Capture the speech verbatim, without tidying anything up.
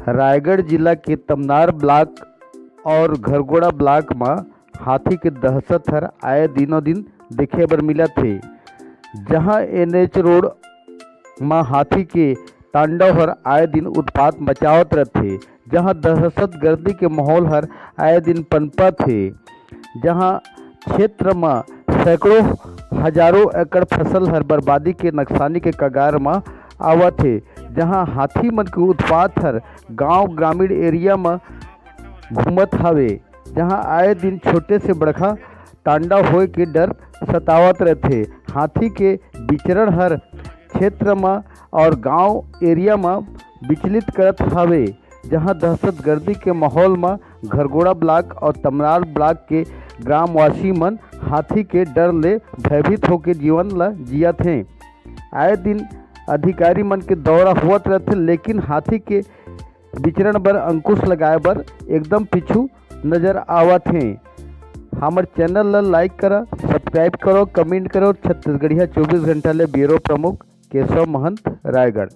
रायगढ़ जिला के तमनार ब्लॉक और घरगोड़ा ब्लॉक म हाथी के दहशत हर आए दिनों दिन देखे बर मिलत हे, जहां एनएच रोड म हाथी के तांडव हर आए दिन उत्पात मचावत रहथे, जहां दहशतगर्दी के माहौल हर आए दिन पनपत हे, जहां क्षेत्र म सैकड़ों हजारों एकड़ फसल हर बर्बादी के नक्सानी के कगार म आवत हे, जहां हाथी मन के उत्पात हर गांव ग्रामीण एरिया म घूमत हवे, जहां आए दिन छोटे से बड़खा तांडव होए के डर सतावत रहथे। हाथी के विचरण हर क्षेत्र म और गांव एरिया म विचलित करत हवे, जहां दहशतगर्दी के माहौल म घरगोड़ा ब्लॉक और तमनार ब्लॉक के ग्रामवासी मन हाथी के डर ले भयभीत होके जीवन ल जियत हें। आए दिन अधिकारी मन के दौरा होवत रहथे, लेकिन हाथी के विचरण बर अंकुश लगाए बर एकदम पीछू नजर आवत हें। हमर चैनल ल लाइक करा, सब्सक्राइब करो, कमेंट करो। छत्तीसगढ़िया चौबीस घंटा ले ब्यूरो प्रमुख केशव महंत, रायगढ़।